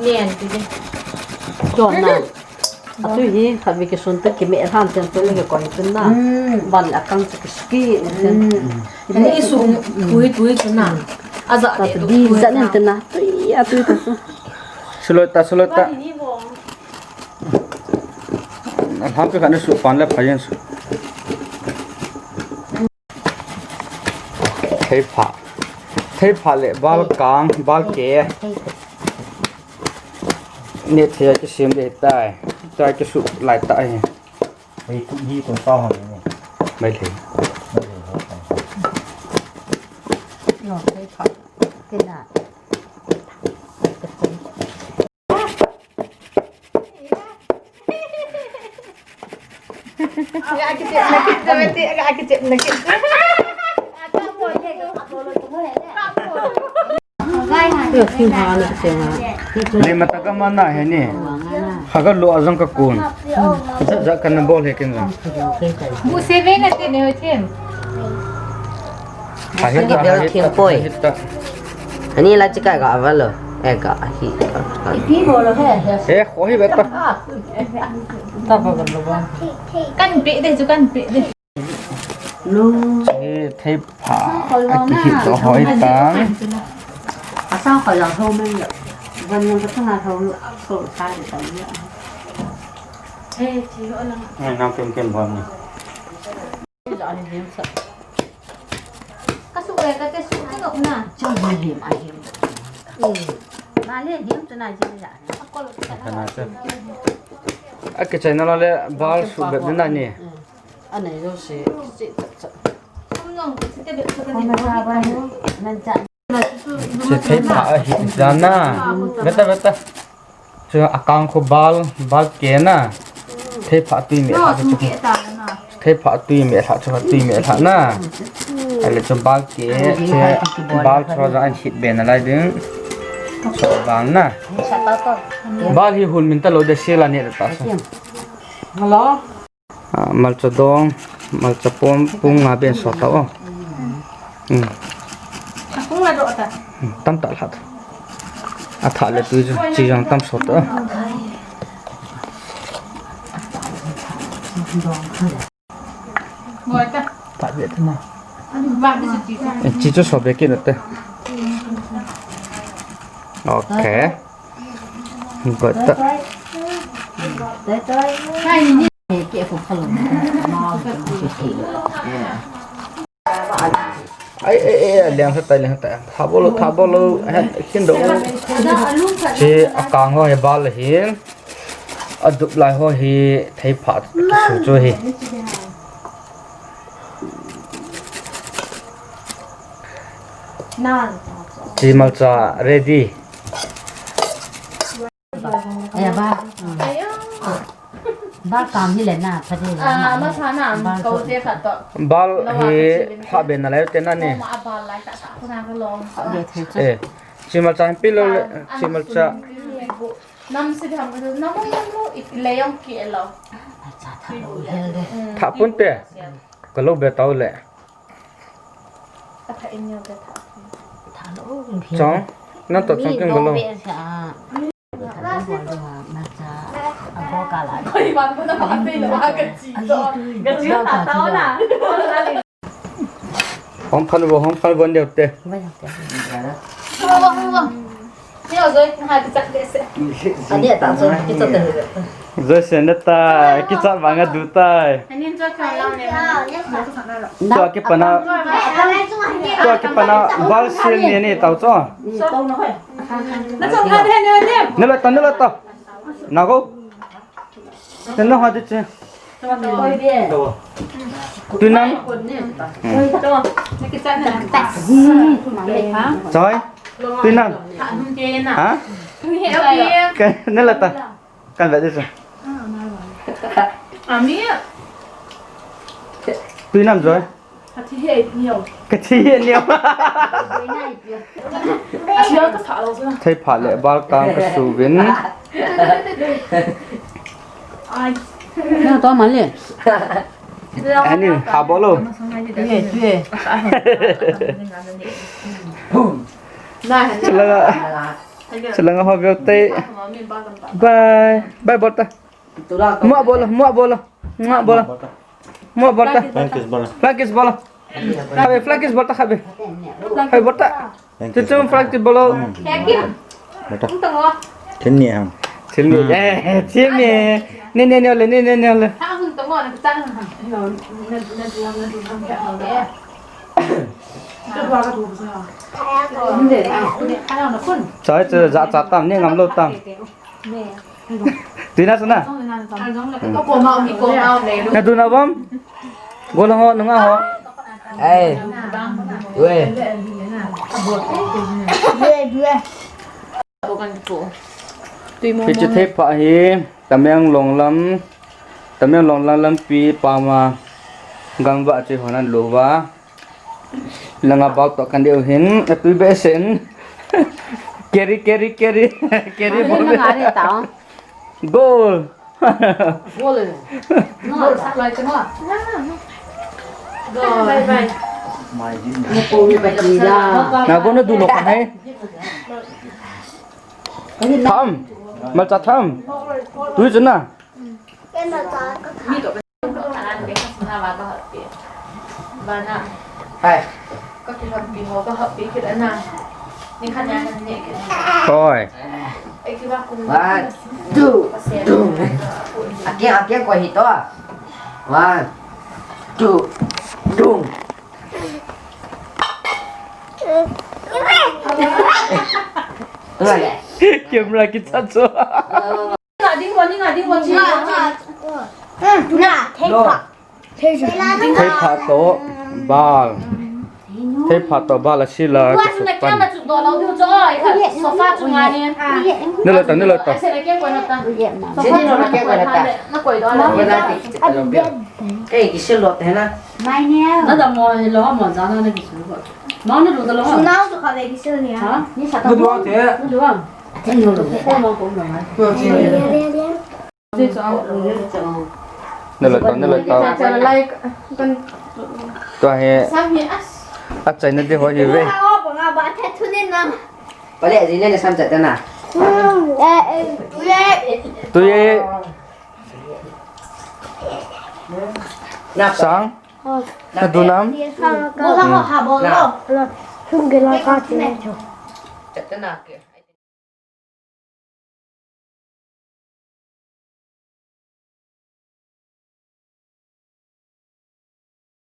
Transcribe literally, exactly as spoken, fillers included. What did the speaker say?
Nen ti di. Chon na. Atu hi khatvei kisun ta kime han ten tu le ke koi tun na. Hmm. Van a kang chu kisuki ne ten. Hmm. Ni su tui tui chu na. Aja ta de tu di tui ja nen na. Tui a tui ta su. Sulot ta, sulot ta. Lampi khat na su pan le phayen su. Theipha. Theipha le balkang, balke. Nethei a kisem le tai. Tai kisu lai tai. Hei, tu hi koi pa hon ni. Mai le. Mai le, ho pa. No, theipha. Kina. Le mata ka mana he ni. Khaga lo ajang ka kun. Ja ja kana bol he ken jang. Bu se ve na te ne ho them. Ahi ta, ahi ta, ahi ta. Ani la chika ga avalo. E ga ahi. Ipi bolo he. E, ho hi beta. Ta ba ga lo ba. Kan pe de chu kan pe de. Lo. Che theipha. Aki hi to hoi ta. Asa khoi la ho men la. Ban yang ka na ho lo. So sa de ta ya. E, chi ho na. Ngai nang kem kem ba ni. Ka su le ka te su ka na. Chang ma lim a lim. Eh, ma le lim chu na ji ja. Kana cha. A ke chai na la le bal su be na ni. A nei lo se, se cha cha. Kum nong se te be cha ka ni. Ko na sa ba ni, nan cha. Che theipha ahi jana. Beta, beta. Chu akang khu bal, balke na. Theipha tui me lha chu. Theipha tui me lha chu, tui me lha na. Ale chu balke, che bal chu ja an hit be na lai ding. Chu bal na. Bal hi hun min ta lo de se la ne ta sa. Hello. Ah, malcha dong, malcha pom, pung nga ben so ta o. Hmm. A pung la do ta. Hmm, tam ta lha ta. A tha le tu chu, chi jang tam so ta. Ngoi ta. Ta be ta na. Ba de chi ta. Eh, chi chu so be ki na te. Okay. Ngoi ta. Hai ni. Ai, ai, ai, ai, liang sa tai, liang sa tai. Tha bol lo, tha bol lo, hen, kin do. Chi akang ho hi bal hin. Adup lai ho hi theipha su chu hi. Chi malcha ready. Eh, ba. Ba kam hi le na, pha de. Ah, ma pha na, ba ko so. Te khat to. Bal hi ha be na lai te na ni. Ma bal lai ta ta ko na ko lo. Be the. Eh, chi malcha hin pi lo le, chi malcha. Nam si tham ko na mo mo it le yong ki lo. Cha tha lo hel de. Tha pun te. Ka lo be tau le. Chong, nang to chong kin bolo. Hom phan bo, hom phan bo neo te. Ani ata chu kichat te. Joyce neta, kichat banga du tai. Ani jo kha la ne. Tua kipana, tua kipana bal sil ni ni tau chu. Na chu kha de ne ne. Ne la ta, ne la ta. Na go. Tena ha de che. Tuinam. Choi. Tuinam. Ha? Ka, ne la ta. Kan ve de che. Ami. Tuinam Joy. Ka thi he niu. Ka thi he niu. Thei pha le bal kang ka su vin. Ai. Na to ma le. Ani ha bol lo. Ye, ye. Chala. Chalanga ho veu te. Bye. Bye bol ta. Mua bol, mua bol. Mua bol. Mua bol ta. Flying kiss bol. Flying kiss bol. Khabe, flying kiss bol ta khabe. Khabe bol ta. Chuchu flying kiss bol. Bol ta. Thil ni ham. Thil ni. Eh, thil ni. Ni, ni, ni, ole, ni, ni, ni, ole. Chai chu ja cha tam, ni ngam lou tam. Tina sana. Na du na bom. Go lang ho, nunga ho. Hey. We. Hiche theiphah hi Tamenglong lam, Tamenglong lam lampi pama gangvah che hon an lo uva. Langa bal toh kan deu hin, atui behseh in. Carry, carry, carry. Carry bol. Goal. Goal. Goal. Bye bye. Na go na du lou ka hai. Tham. Malcha tham. Tui chu na. Hai. Koi. One, two, dung. Akiang, akiang koi hito. One, two, dung. Camera kicha cho. Nga ding wa, ni nga ding wa, chi. Na, theiphah. Theiphah toh bal. Theiphah toh bal asila. Wa, na kiang na chu do lo diu cho, ai kha sofa chunga ni. Ni lo ta, ni lo ta. Ai se na kiang koi na ta. Sofa chunga ni koi ta. Na koi do la. Kei kisil lo te na. Mai ni. Na da mo lo mo ja na na kisil lo. Mau ni lo da lo. Sunau chu kha ve kisil ni. Ha? Ni sa ta. Ni do te. Ni do. Nalai tau, nalai tau. Tua hi. Achaina di ho hi ve. Pale, ajin le sam chat na. Tui. Sang. Na du nam. Chat na ke.